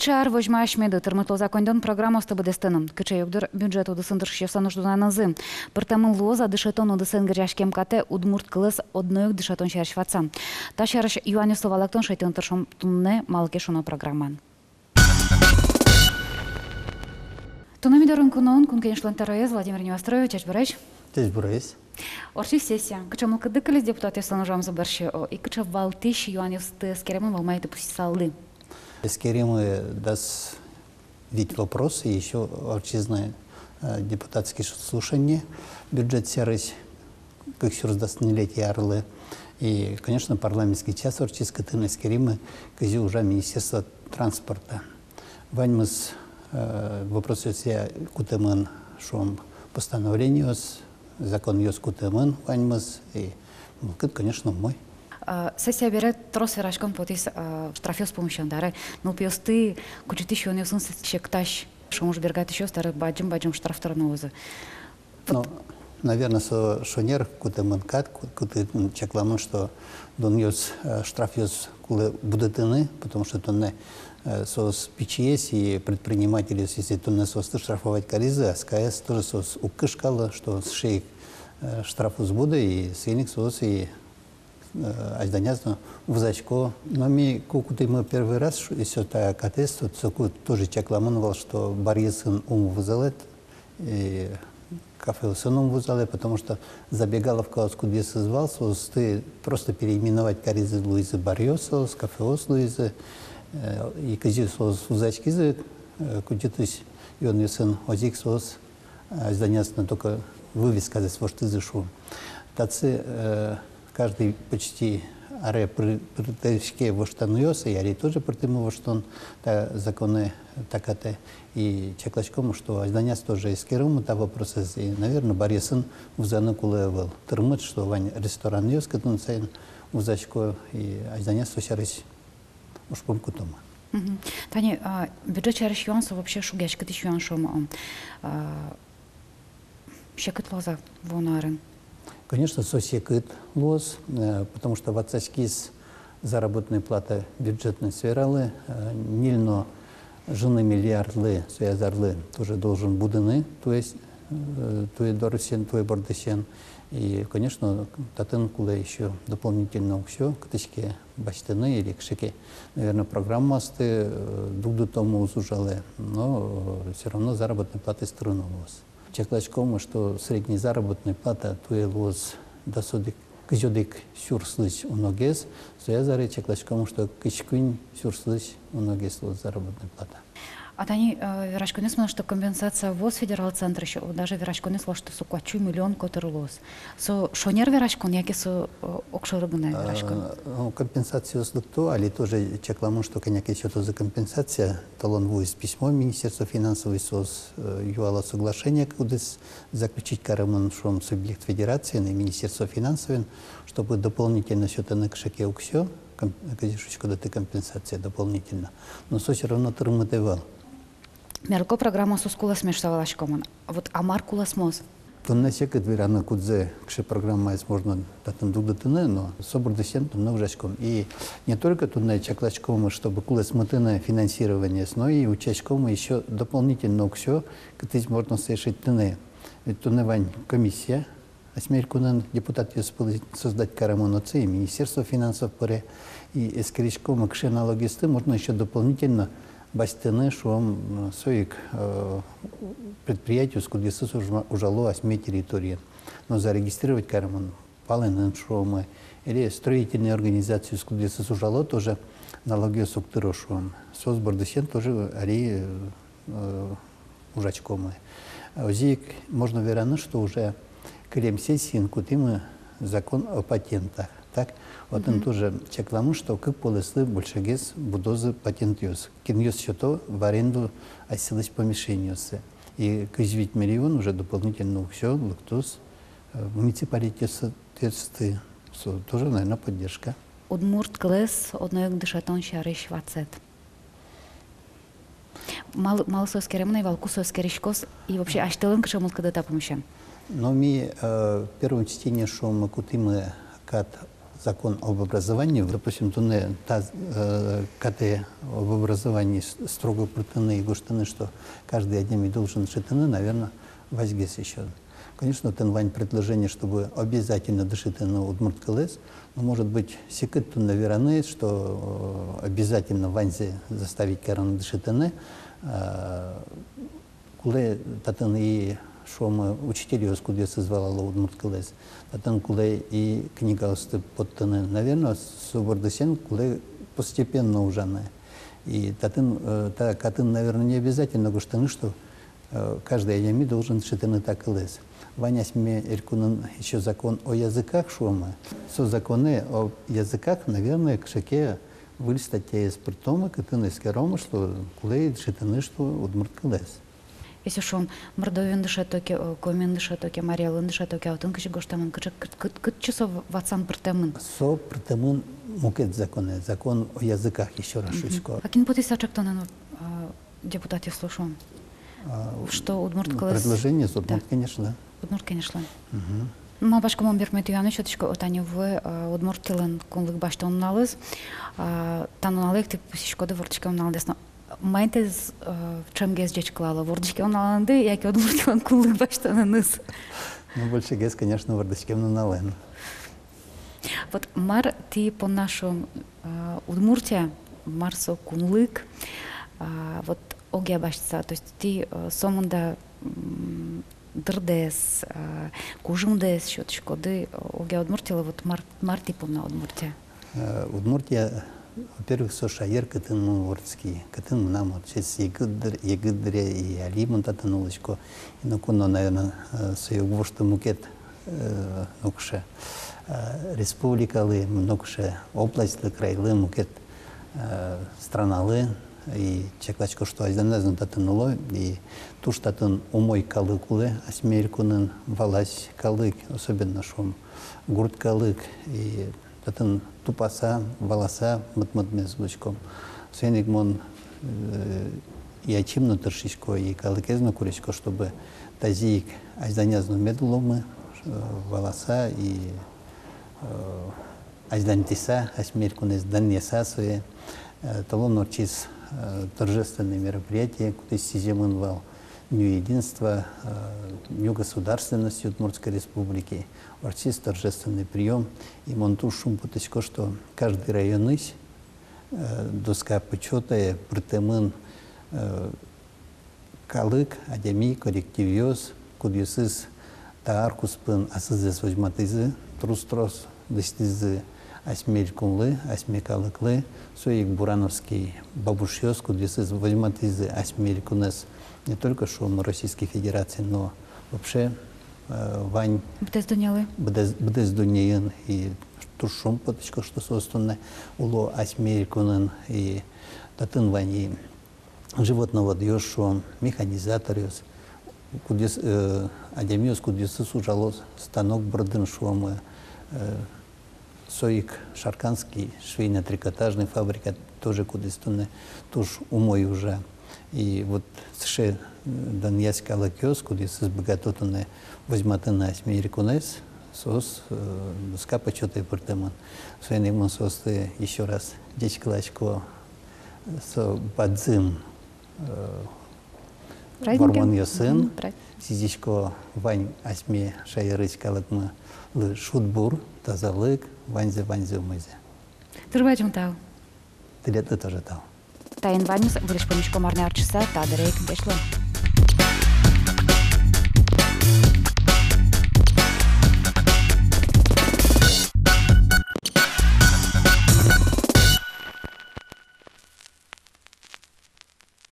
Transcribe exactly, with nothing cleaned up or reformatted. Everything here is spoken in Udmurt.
Шаер возьмась меды тырмыт луоз-а коньдон программаосты быдэстыны? Кыӵе югдур бюджет удысын тыршисьёслэн уждунаназы? Пыртэмын луоз-а дышетон удысын герӟаськем катэ удмурт кылэз одно ик дышетон сярысь ватсам? Та сярысь юанъёслы валэктон шедьтыны тыршом туннэ «Малы ке шуоно» программаын. Туннэ ми дорын куноын Кун Кенешлэн тӧроез Владимир Невострович. Ӟечбуресь. Ӟечбуресь. Ортчиз сессия. Кыӵе мылкыды кылиз депутатъёслэн ужамзы бӧрсьы, о, и кыӵе валтӥсь юанъёсты эскеремын вал, мае тӥ пусйысалды? Эскеремын дас вить вопрос, и ещё ортчиз на, э, депутатский слушание бюджет сярысь кык сюрс дас ньылетӥ арлы. И, конечно, парламентский час ортчиз, кытын эскеремын, кызьы ужа Министерство транспорта. Ваньмыз, э, вопросъёсъя кутэмын, шуом, постановлениос, законъёс кутэмын ваньмыз, и мылкыд, конечно, умой. А, сессия бере трос вераськон потӥз, а, штрафъёс пумысен, да, ре, нылпиосты кудӟытӥсь юонъёсын сектась, шуом, уж бергатӥсьёс, да, ре, бадӟым-бадӟым штраф тыроно луозы. Но, наверно, со шонер кутэмын кат, ку-, кутӥ чакламын, что дунъёс, э, штрафъёс кулэ будэтыны, потому что туннэ, э, соос пичиесь, и предпринимательёс, если туннэ соосты штрафовать каризы, а СКС тоже соос уг кышкало, что сыӵе ик, э, штраф уз буды, и соин ик соос и, э, азьланяз но вузасько. Но ми ку кутӥмы первый раз, ш-, ещё та катэз, то соку тоже чакламын вал, что баръёсын ум вузалэ, и кафеосын ум вузалэ, потому что забегаловкаос кудъёсыз вал, соосты просто переименовать каризы, луизы баръёс соос, кафеос луизы, э, и кызьы соос вузаськизы, э, кудӟытӥсь юонъёсын, озьы ик соос, э, азьланяз но только вывесказэс воштӥзы, шуом. Татчы, э, каждый почти аре пыр-, пыртӥське воштонъёс, и али тоже пыртӥмы воштон та законэ, та катэ. И чакласьком, что азьланяз тоже эскеромы та вопросэз, и, наверно, баръёсын вузаны кулэ ӧвӧл. Тырмыт, что вань ресторанъёс, кытын соин вузасько, и азьланяз со сярысь ужпум кутомы. Мгм. Тани, а, бюджет сярысь юан, со вообще шугъяськытӥсь юан, шуом, а, секыт луоз-а вуоно арын? Конечно, со секыт луоз, э, потому что ватсаськиз заработная плата бюджетной сфералы, э, ньыль но ӝыны миллиардлы, сояз арлы тоже должен будыны, то есть, э, туэ дорысен, туэ бордысен. И, конечно, татын кулэ ещё дополнительно уксё, кытысь ке басьтыны или кыӵе ке, наверно, программаосты, э, дугдытомы, уз ужалэ, но, э, всё равно заработной платаез тырыны луоз. Чакласькомы, что средняя заработная плата туэ луоз дас одӥг, кызь одӥг сюрслэсь уногес, сояз аре чакласькомы, что кызь куинь сюрслэсь уногес луоз заработная плата. А тани, э, вераськонъёс мыно, что компенсация вуоз федерал центрысь, о, даже вераськонъёс вал, что со куать сю миллион котыр луоз. Со шонер вераськон, яке со, э, огшоры гинэ вераськон? Э, ну, компенсациос лыкто, али тоже чакламын, что кӧня ке сётозы компенсация. Талон вуиз письмо Министерство финансовой, соос, э, юало соглашение, кудӥз заключить каремын, шуом, субъект федерациен и Министерство финансовой, чтобы дополнительно сётыны кыӵе ке уксё, ком-, кызьы шуиськоды тӥ, компенсация дополнительно. Но со всё равно тырмыт ӧвӧл. Мерлыко программаос кулэсме шуса валаськомын. Вот а мар кулэсмоз? Туннэ секыт вераны, кудзэ, кыӵе программаез можно татын дугдытыны, но со бордысен туннэ ужаськом. И не только туннэ чакласькомы, чтобы кулэсмытыны финансированиез, но и утчаськомы ещё дополнительно уксё, кытысь можно сое шедьтыны. Ведь туннэ вань комиссия, асьме элькунын депутатъёс пӧлы создать каремын, отчы и Министерство финансов пыре, и эскериськомы, кыӵе налогъёсты можно ещё дополнительно басьтыны, шуом, м, со ик, э, предприятиос, кудъёсыз ужма-, ужало асьме территориын. Но зарегистрировать каремын палэнын, шуомы, или строительной организациос, кудъёсыз ужало, тоже налогъёс уг тыро, шуом. Соос бордысен тоже али, э, ужаськомы. Озьы ик можно вераны, что уже кылем сессиын кутӥмы закон о патентах. Так, отын тоже чакламын, что кык полэслы большегес будозы патентъёс. Кинъёс сёто в аренду асьсэлэсь помещениоссы. И кызь вить миллион уже дополнительно уксё лыктоз, э, муниципалитетъёсты, со тоже, наверно, поддержка. Удмурт кылэз одно ик дышетон сярысь ватсэт. Мал-, малы со эскеремын ӧй вал, ку со эскериськоз, и вообще асьтэлэн кыӵе мылкыды та пумысен? Но ми, э, первом чтении, шуом, кутӥмы кат Закон об образовании, допустим, туннэ та, э, катэ об образовании с-, строго пыртыны и гожтыны, что каждый адями должен дышетыны, наверно, вазьгес ещё. Конечно, татын вань предложение, чтобы обязательно дышетыны удмурт кылэз, но, может быть, секыт туннэ вераны, что, э, обязательно ваньзэ заставить карыны дышетыны, э, кулэ татын и, шуом, учительёс, кудъёсыз валало удмурт кылэз. Татын кулэ и книгаосты поттыны. Наверно, со бордысен кулэ постепенно ужаны. И татын, э, та катын, наверно, не обязательно гожтыны, что, э, каждый адями должен дышетыны та кылэз. Вань асьме элькунын ещё закон о языках, шуомы. Со законэ о языках, наверно, кыӵе ке выль статьяез пыртомы, кытын эскеромы, что кулэ дышетыны, что удмурт кылэз. Если, шуом, Мордовиын дышето ке, э, Комиын дышето ке, Марий Элын дышето ке, а отын кызьы гожтэмын, кыӵе, кыт-, кыт-, кытчы со ватсан пыртэмын? Со пыртэмын мукет законэ, закон о языках, ещё раз шуисько. А кин потӥз таӵе ик тонэн, э, депутатъёслы, шуом? А, что удмурт кылэз... Предложение со Удмурт Кенешлы. Удмурт Кенешлы. Мгм. Малпасько, мон берпуметӥ юанэ сётӥсько, вот тани вуэ, э, Удмуртилэн кунлык басьтон нуналыз, э, та нуналэ ик тӥ пусйиськоды вордскем нуналдэс но. Маин тӥледыз, э, ӵемгес ӟечкылало, вордскем нуналэнды яке Удмуртилэн кунлык басьтонэныз? Ну, большегес, конечно, вордскем нуналэн. Вот мар тӥ понна, шуом, э, Удмуртия, мар со кунлык, э, вот огъя басьтыса, то есть тӥ, э, сомында, м, дырдэс, э, кужымдэс сётӥськоды, э, огъя Удмуртилы, вот мар, мар тӥ понна Удмуртия? Э, Удмуртия, во-первых, со шаер, кытын мон вордски, кытын мынам ортчиз егит дыр-, егит дыре, и али мон татын улӥсько. И ноку но, наверно, э, сое уг вошты мукет, э, нокыӵе, э, республикалы, нокыӵе областьлы, крайлы, мукет, э, страналы. И чакласько, что азьланяз но татын уло, и туж татын умой калык улэ асьме элькунын, валась калык, особенно, шуом, гурт калык. И татын тупаса, валаса мыт-мытмес луиськом. Соин ик мон, э, и ачим но тыршисько, и калыкез но курисько, чтобы тазьы ик азьланяз но мед уломы, э, валаса и, э, азьланьтыса асьме элькунэз, данъяса сое. Э, толон ортчиз, э, торжественное мероприятие, кудӥз сӥземын вал Дню единства, э, Дню государственности Удмуртской Республики. Ортчиз торжественный приём. И мон туж шумпотӥсько, что каждый районысь, э, доска почётае пыртэмын, э, калык, адями, коллективъёс, кудъёсыз та ар куспын асьсэзэс возьматӥзы, трос-трос лэсьтӥзы асьме элькунлы, асьме калыклы. Со ик бурановский бабушъёс, кудъёсыз возьматӥзы асьме элькунэз не только, шуом, Российской Федерациын, но вообще, э, вань быдэс дуннелы. Быдэс, быдэс дуннеын. И туж шумпотӥсько, что соос туннэ уло асьме элькунын, и татын вань и животноводъёс, шуом, механизаторъёс, кудъёс, э, адямиос, кудъёсыз ужало станок бордын, шуом, э, со ик Шарканский швейно-трикотажный фабрика тоже, кудӥз туннэ туж умой ужа. И вот сыӵе, э, данъясь калыкъёс, кудъёсыз быгато туннэ возьматыны асьме элькунэз, соос, э, доска почётае пыртэмын. Соин ик мон соосты ещё раз ӟечкыласько со бадӟым, э, праздникэн, вормонъёсын. Мгм, прай. Сӥзисько вань асьме шаерысь калыкмылы шудбур, тазалык, ваньзэ, ваньзэ умойзэ. Туж бадӟым тау. Тӥледлы тоже тау. Таин ваньмыз. Выльысь пумиськом арня ортчыса, та дыре ик. Ӟеч луэ.